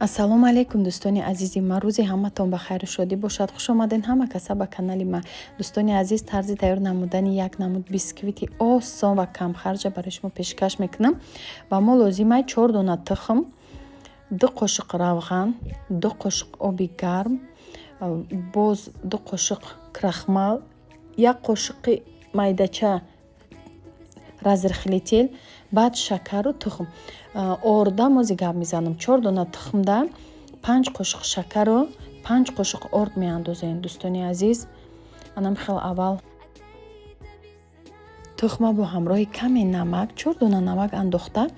Ассалому алайкум, дӯстони азизи ман! Рӯзи ҳаматон ба хайру шодӣ бошад. Хуш омадед ҳама каса ба канали ман. Дӯстони азиз, тарзи тайёр намудани як намуд бисквити осон ва камхарҷа барои шумо пешкаш мекунам. Ба мо лозимай чор дона тухм, 2 қошиқ равған, 2 қошиқ оби гарм, боз 2 қошиқ крахмал, як қошиқи майдача разрыхлитель, баъд шакару тухм. Орда мози гап мезанам. Чор дона тухмда 5 қошиқ шакару 5 қошиқ орд меандозем, дӯстони азиз. Анам хел аввал тухма бо ҳамроҳи каме намак, чор дона намак андохта,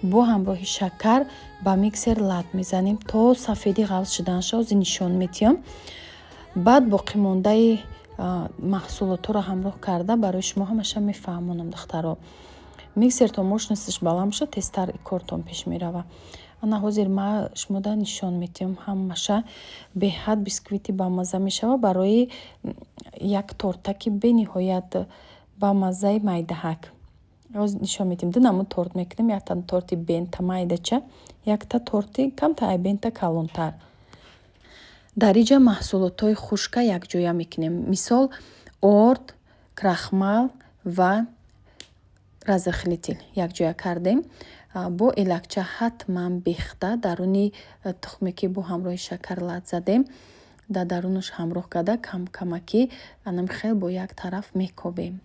бо ҳамроҳи шакар ба миксер лат мезанем, то сафедӣ ғафз шуданша. Ози нишон метиҳам. Баъд боқимондаи маҳсулотҳоро ҳамроҳ карда, барои шумо ҳамаша мефаҳмонам. Духтаро, миксертон мощность аш баланд бошад, тезтар кортон пеш мерава. Ана ҳозир ма шумода нишон метиҳам ҳамаша. Беҳад бисквити бамазза мешавад, барои як тортаки бениҳоят бамаззаи майдаҳак. Ҳозир нишон медиҳем. Ду намуд торт мекунем: якта торти бента майдача, якта торти камтар ай бента калонтар. Дар инҷа маҳсулотҳои хушка якҷоя мекунем, мисол, орд, крахмал ва разрыхлитель якҷоя кардем. Бо элакча ҳатман бехта даруни тухме, ки бо ҳамроҳи шакар лат задем, дар дарунаш ҳамроҳ карда, камкамакӣ анам хел бо як тараф мекобем.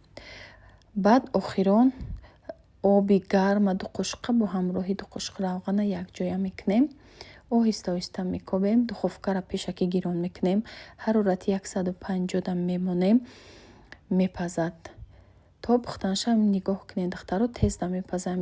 Баъд охирон оби гарма 2 қошиқа бо ҳамроҳи 2 қошиқ равғана якҷоя мекунем, оҳиста оҳиста мекобем. Духовкаро пешакӣ гирон мекунем, ҳарорати 150-да мемонем, мепазад. То пухтанашам нигоҳ кунед, духтаро, тезда мепазад,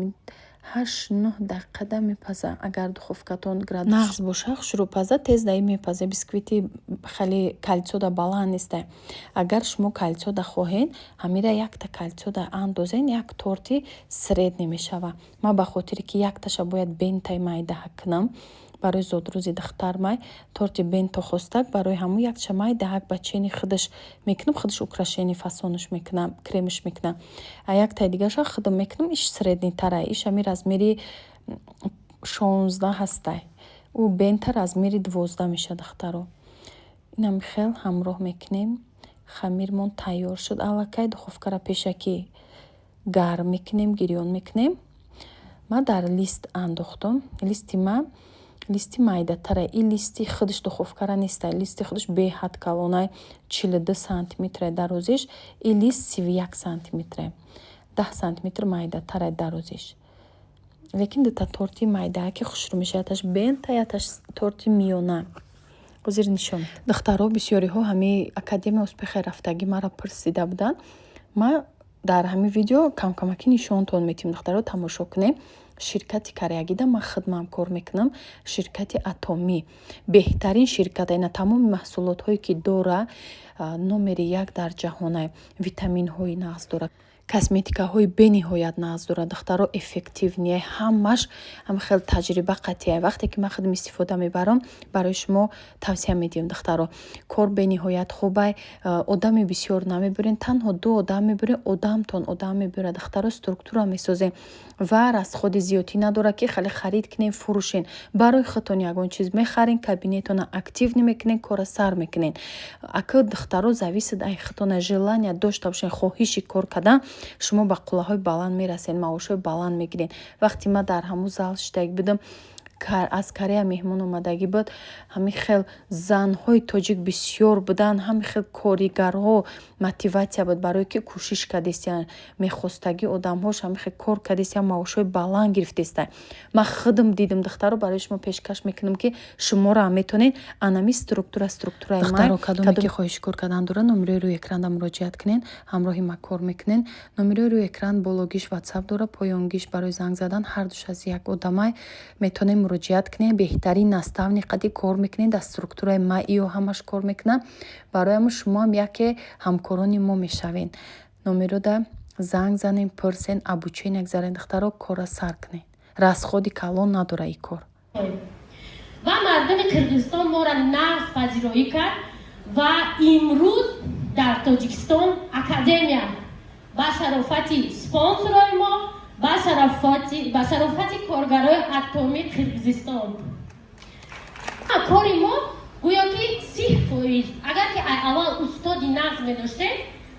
8-9 дақиқада мепаза. Агар духовкатон градус нағз боша, хушрӯ паза, тез даи мепаза. Бисквити хеле кольцода баланд нестай. Агар шумо кольцода хоҳед, ҳамира якта кольцода андозен, як торти средний мешава. Ман ба хотире ки якташа бояд бентаи майдаҳак кунам, барои зодрӯзи духтармай торти бенто хостак, барои ҳамун якташа майдаҳак ба чени худаш мекунам, худаш украшение фасонаш мекунам, кремаш мекунам, а яктаи дигараша худам мекунам. Иш средний тарай, иш ҳами размери 16 ҳастай, ӯ бента размери 12 мешавад. Духтаро, инам хел ҳамроҳ мекунем. Хамирмон тайёр шуд аллакай. Духовкаро пешакӣ гарм мекунем, гирён мекунем. Ман дар лист андохтам. Листи ман листи майдатаре. Ин листи худаш духовкара нестай, листи худаш беҳад калонай, 42 сантиметре дарозиш. Ин лист 31 сантиметре, 10 сантиметр майдатаре дарозиш. Лекин дута торти майдааки хушрӯ мешавад, яташ бента, яташ торти миёна. Ҳозир нишон. Духтаро, бисёриҳо ҳамин Академия успеха рафтагӣ маро пурсида буданд. Ман дар ҳамин видео камкамакӣ нишонтон метиҳам. Духтаро, тамошо кунед. Ширкати кореягида ман хидмам кор мекунам. Ширкати Атомӣ беҳтарин ширкат. Ина тамоми маҳсулотҳое ки дора, номери як дар ҷаҳонай. Витаминҳои нағз дорад, косметикаҳои бениҳоят нағз дорад. Духтаро, эффективный ҳамаш, ҳама хел таҷриба қатъия. Вақте ки ман худам истифода мебарам, барои шумо тавсия медиҳам. Духтаро, кор бениҳоят хубай. Одами бисёр намебурен, танҳо ду одам мебурен, одамтон одам мебурад. Духтаро, структура месозем ва расходи зиёдтӣ надорад, ки хеле харид кунем, фурӯшем. Барои худтон ягон чиз мехарен, кабинетона активный мекунен, кора сар мекунен. Ака, духтаро, зависит ай худтона. Желание дошта бошен, хоҳиши кор кардан, шумо ба қуллаҳои баланд мерасед, маошҳои баланд мегиред. Вақте ман дар ҳамун зал шиштагӣ будам, аз Корея меҳмон омадагӣ буд, ҳамин хел занҳои тоҷик бисёр буданд, ҳамин хел коригарҳо мотиватсия буд, барое ки кӯшиш кардестиянд, мехостагӣ одамҳош ҳамин хел кор кардестиянд, маошҳои баланд гирифтестанд. Ман худам дидам. Духтаро, барои шумо пешкаш мекунам, ки шуморо ҳам метавонед анами структура, структураи. Духтаро, кадоме ки хоҳиши кор кардан дорад, номерои рӯи экранда муроҷиат кунед, ҳамроҳи ма кор мекунед. Номерои рӯи экран бологиш ватсап дорад, поёнгиш барои занг задан. Ҳардуш аз як одамай, метавонед муроҷиат кунед. Беҳтарин наставник қади кор мекунед, дар структураи ма иё ҳамаш кор мекунад. Барои ҳамин шумо ҳам яке ҳамкорони мо мешавед. Номерода занг занед, пурсен, обучение гузаред. Духтаро, корра сар кунед, расходи калон надорад ин кор. Ва мардуми Қирғизистон моро нағз пазироӣ кард ва имрӯз дар Тоҷикистон академия ба шарофати спонсорҳои мо, ба шарофати коргарои Атомии Қирғизистон. Кори мо гӯё ки 30%. Агар ки аввал устоди нағз медоштем,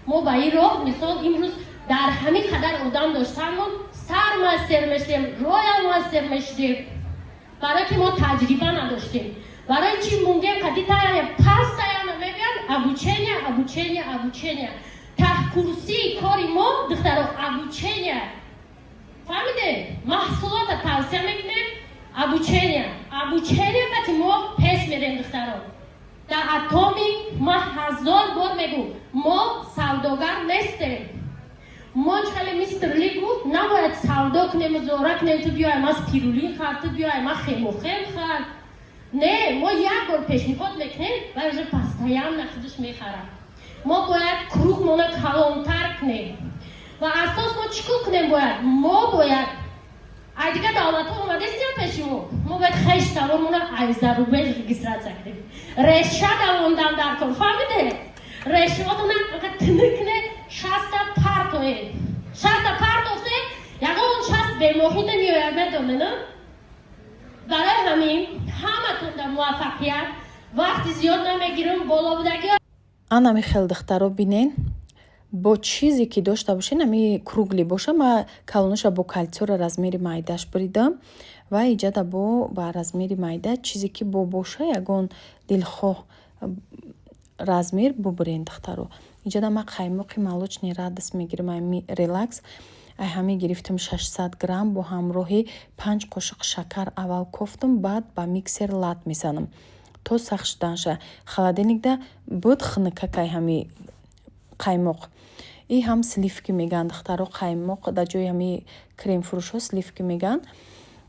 мо ба ин роҳ, мисол, имрӯз дар ҳамин қадар одам доштанмон, star master мешудем, royal master мешудем. Барое ки мо таҷриба надоштем. Барои чӣ мунгем қади постоянно мегӯянд: обучение, обучение, обучение. Таҳкурсии кори мо, духтаро, обучение. Фаҳмиде? Маҳсулота тавсия мекунем, обучение, обучение қати мо пеш мерем. Духтаро, дар Атоми ма ҳазор бор мегӯ: мо савдогар нестем. Мо, хеле мистер Ли гуфт, набояд савдо кунем, зора кунем: ту биёй, ма спирулин хар, ту биёй, ма хемохем хар. Не, мо як бор пешниҳод мекунем ва уже постоянно худаш мехарад. Мо бояд круг мона калонтар кунем. Ва асос мо чӣ кор кунем бояд? Мо бояд ай дигар давлатҳо омадестиям пеши мо, мо бояд хеш тавормона ай зарубеж регистрация кунем. Реша давондан дар кор, фаҳмиде? Решаотона тинӣ куне, шаста партое, шаста партофте, ягон шаст бемоҳӣ намеояд, медонена. Барои ҳамин ҳаматон дар муваффақият. Вақти зиёд намегирам, боло будаги. Анами хел, духтаро, бинен, бо чизе ки дошта бошен, ами круглый боша. Ма калоноша бо кольцо ра размери майдаш буридам ва иҷада бо ба размери майда, чизе ки бо боша, ягон дилхоҳ размер бубурен. Духтаро, иҷада ма қаймоқи молочный Радость мегирам, ами Релакс, ай ҳами гирифтам 600 грамм, бо ҳамроҳи 5 қошуқ шакар аввал кофтам, баъд ба миксер лат мезанам то сахт шуданша. Холодильник да буд, хунукакай ҳами қаймоқ. И ҳам сливки мегӯянд, духтаро, қаймоқ дар ҷои ҳами кремфурӯшҳо сливки мегӯянд.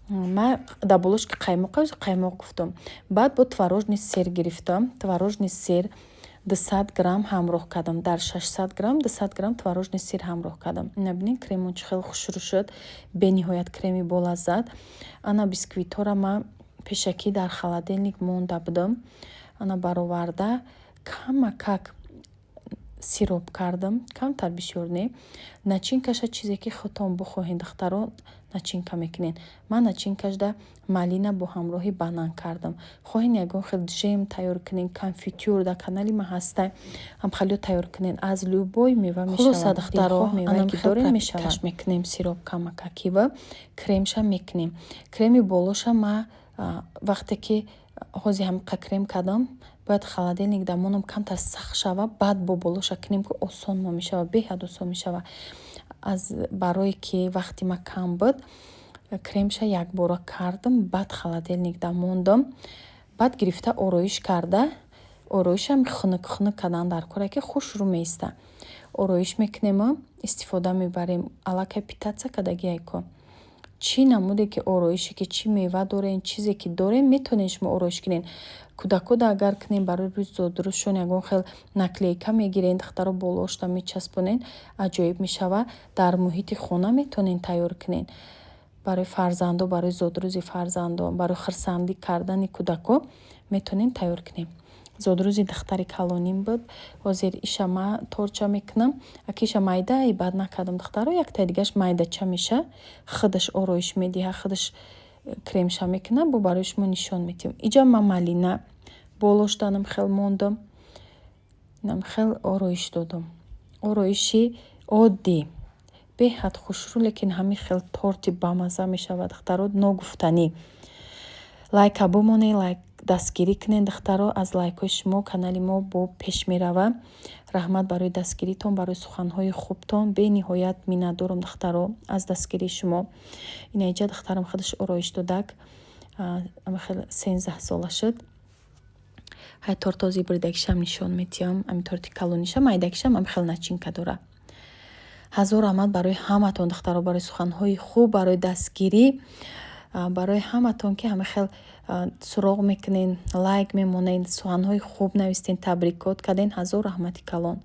Ма дар болош ки қаймоқ, қаймоқ гуфтам. Баъд бо творожный сыр гирифтам, творожный сыр 200 грамм ҳамроҳ кардам. Дар 600 грамм 200 грамм творожный сыр ҳамроҳ кардам. Ина бинед, кремон чӣ хел хушрӯ шуд, бениҳоят креми болаззат. Ана бисквитҳоро ма пешакӣ дар холодильник монда будам. Ана бароварда, камакак сироп кардам, камтар, бисёр не. Начинка ша чизе ки худтон бихоҳед, духтаро, начинка мекунед. Ман начинка шда малина бо ҳамроҳи банан кардам. Хоҳед, ягон хел джем тайёр кунед, конфитюр дар канали ма ҳаста, ҳамхелиё тайёр кунед, аз любой мева мешавад. Духтаро, ки дорем, мешавад. Мекунем сироп камакаки ва кремша мекунем. Креми болоша ма вақте ки ҳози ҳамиқа крем кардам, бояд холодильник да монам, камтар сахт шава, баъд бо болоша кунем, ки осон мо мешава, беҳад осон мешава. Аз барое ки вақти ма кам буд, кремша якбора кардам, баъд холодильник да мондам, баъд гирифта ороиш карда. Ороишам хунук хунук кардан дар коре, ки хушрӯ меиста. Ороиш мекунему истифода мебарем. Аллакай питаться кардагиайко. Чӣ намуде ки ороише ки, чӣ мева дорем, чизе ки дорем, метавонед шумо ороиш кунед. Кӯдакода агар кунем, барои рӯзи зодрӯзшон ягон хел наклейка мегирен, духтаро, болоошда мечаспонед, аҷоиб мешава. Дар муҳити хона метавонед тайёр кунед барои фарзандо, барои зодрӯзи фарзандо, барои хурсандӣ кардани кӯдако метавонем тайёр кунем. Зодрӯзи духтари калоним буд. Ҳозир иша ма торча мекунам. Аки иша майдаи бад накардам, духтаро, яктаи дигаш майдача меша, худаш ороиш медиҳад, худаш кремша мекунад. Бо барои шумо нишон медиҳам. Иҷа ма малина болоштанам хел мондам, инам хел ороиш додам, ороиши оддӣ, беҳад хушрӯ, лекин ҳамин хел торти бамазза мешавад, духтаро, ногуфтанӣ. Лайка бимонед, лайк дастгирӣ кунед, духтаро. Аз лайкҳои шумо канали мо бо пеш меравад. Раҳмат барои дастгиритон, барои суханҳои хубтон. Бениҳоят миннатдорам, духтаро, аз дастгирии шумо. Ина иҷа духтарам худаш ороиш додак, хел 13 сола шуд. Ҳай, тортози буридагишам нишон медиҳам. Ами торти калониша, майдагишам ами хел начинка дорад. Ҳазор раҳмат барои ҳаматон, духтаро, барои суханҳои хуб, барои дастгирӣ, барои ҳаматон, ки ҳама хел суроғ мекунед, лайк мемонед, суханҳои хуб навистед, табрикот кардед. Ҳазор раҳмати калон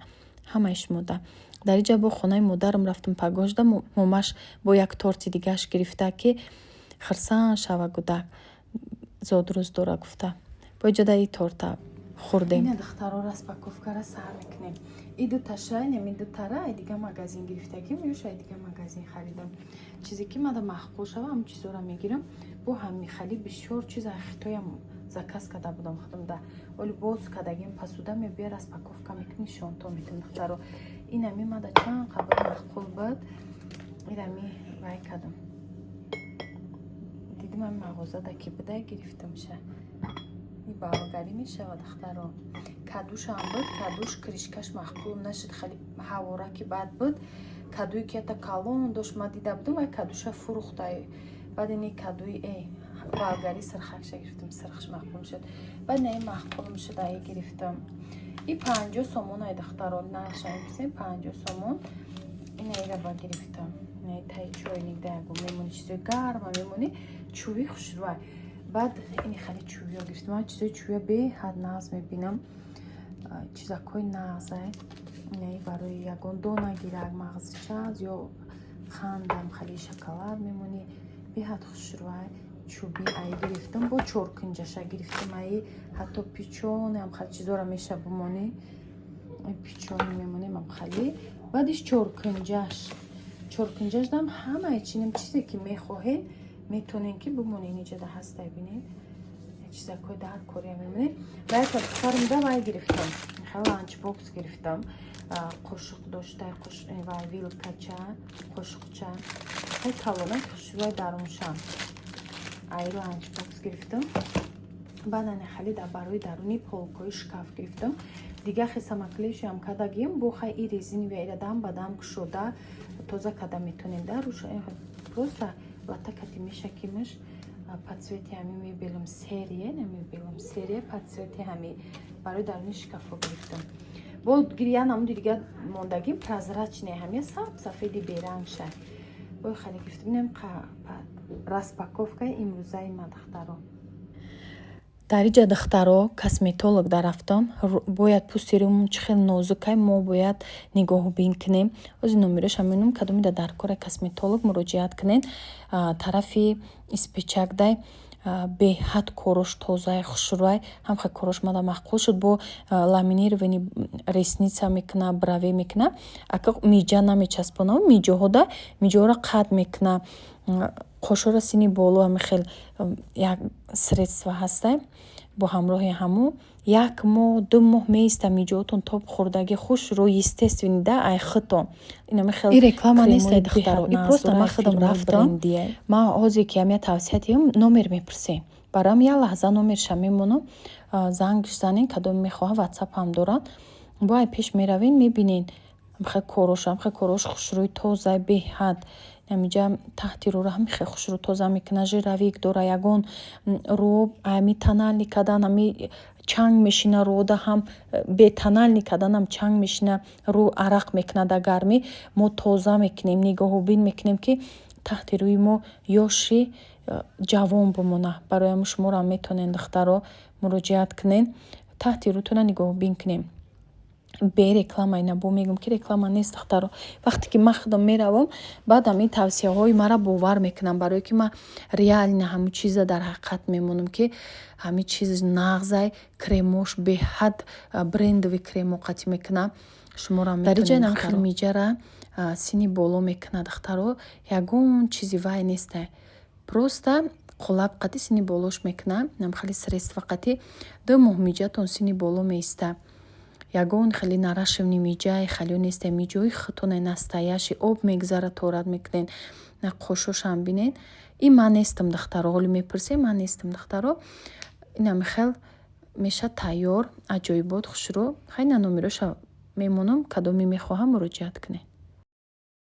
ҳамаи шумода. Дар инҷа бо хонаи модарам рафтам пагоҳда, момаш бо як торти дигааш гирифта, ки хурсанд шава гудак, зодрӯз дора гуфта. Бо иҷода и торта хӯрдем. Ина, духтаро, распаковка ра сар мекунем. И дуташа, инами дутара ай дига магазин гирифтагим, ёш ай дига магазин харидам. Чизе ки мада маъқул шава, ҳамн чизоро мегирам. Бо ҳами хали бисёр чиз ай Хитоям Заказ карда будам худамда, оли боз кардагим. Посуда мебия, распаковка мекунӣ, нишонтон метавон, духтаро. Инами мада чанд қабр маъқул буд, инами вай кардам, дидим ами мағозада ки буда, гирифтамша. И болгарӣ мешавад, духтаро. Кадушам буд, кадуш крышкаш маъқулам нашуд, хеле ҳавораки бад буд. Кадуе ки ята калон дошт, ма дида будам, вай кадуша фурӯхта. Баъд ини кадуи болгарӣ сирхакша гирифтам, сирхш маъқул шуд. Баъд наи маъқулам шуд, ае гирифтам. И 50 сомон ай, духтаро, нархша мепурсем, 50 сомон. Инаира ба гирифтам. Инаи таи чойник да ягон мемонӣ, чизои гарма мемонӣ, чӯби хушрӯай. Баъд ини хеле чӯбиё гирифтам. Ман чизои чӯбиё беҳад нағз мебинам, чизакҳои нағзай. Инаи барои ягон дона гирак, мағзча ё қандам, хеле шоколад мемонӣ, беҳад хушрӯай, чӯби ай гирифтам. Бо чоркунҷаша гирифтам. Аи ҳатто печеньеам хеле чизоро меша бимонӣ, печенье мемонем ам хеле. Баъдиш чоркунҷаш, чоркунҷашдам ҳамаи чинем, чизе ки мехоҳед, метонем ки бимонед. Иниҷада ҳастай, бинед, чизакҳои дар кория мемонед. Ва якта духтарумда вай гирифтам, хеле ланчбокс гирифтам, қошуқ дошта ва вилкача, қошуқча, хеле калона, хушрӯй даруншам. Ай ланчбокс гирифтам. Баъд ане хеле дар барои даруни полкои шкаф гирифтам. Дигар хе самоклеющиам кардагим, бо хай и резиновый ира дам ба дам кушода тоза карда метонем. Да руша просто латакати мешакимаш. По цвети ҳами мебелам серия, намебелам серия, по цвети ҳами барои даруни шкафо гирифтам. Бо гиря намуди дига мондагим, прозрачный, ҳамя саб сафеди берангша бо хеле гирифтам. Инам распаковкаи имрӯзаи ма, духтаро. Дар иҷа, духтаро, косметолог дарафтам. Бояд пӯсти рӯмон чӣ хел нозукай, мо бояд нигоҳубин кунем. Ози номероша мемонам, кадомида дар кора косметолог, муроҷиат кунед. Тарафи Испичакдай беҳад корош тозаи, хушрӯай. Ҳамхел корош мада маъқул шуд. Бо ламинированный ресница мекуна, бровей мекуна, ака миҷа намечаспона, миҷоҳода миҷоҳоро қатъ мекуна, қошҳоро сини боло. Ҳамин як средство ҳастай, бо ҳамроҳи ҳамун як моҳ, 2 моҳ меиста, миҷоҳотон тоб хӯрдагӣ, хушрӯ, естественный да ай худтон. И реклама нестай, духтаро, и просто ман худам рафтам. Ман ҳозир ки ҳамя тавсия диҳам, номер мепурсем. Бароям як лаҳза номерша мемонам, зангш занен, кадоме мехоҳа, ватсап ҳам доранд. Бо ай пеш меравен, мебинен ҳамхел корош, ҳамхел корош хушрӯи, тоза беҳад. Ҳамиҷа таҳти рӯро ҳамин хел хушрӯ тоза мекуна. Жировик дора, ягон рӯ ами тональный кардан ами чанг мешина рӯода, ҳам бе тональный карданам чанг мешина, рӯ арақ мекунад дар гармӣ. Мо тоза мекунем, нигоҳубин мекунем, ки таҳти рӯи мо ёши ҷавон бимонад. Барои ҳамин шуморо ҳам метавонед, духтаро, муроҷиат кунед, таҳти рӯтона нигоҳубин кунем. Бе реклама, ина бо мегӯям, ки реклама нест, духтаро. Вақте ки ман худам меравам, баъд ҳамин тавсияҳои маро бовар мекунам, барое ки ман реально ҳамун чиза дар ҳақиқат мемонам, ки ҳамин чиз нағзай. Кремош беҳад брендовый кремо қатӣ мекунам. Шуморо Дар иҷа инам хел миҷара сини боло мекунад, духтаро, ягон чизи вай нестай, просто қолаб қатӣ сини болош мекунам. Инам хеле средства қатӣ 2 моҳ миҷатон сини боло меиста. Ягон хеле нарашивни миҷаи халиё нестай, миҷои худтоне настоящий, об мегузара, торат мекунед. На қошошам бинед. Ин ман нестам, духтаро, ҳоле мепурсем, ман нестам, духтаро. Инам хел меша тайёр, аҷоибот, хушрӯ. Хайна номероша мемонам, кадоме мехоҳам, муроҷиат кунед.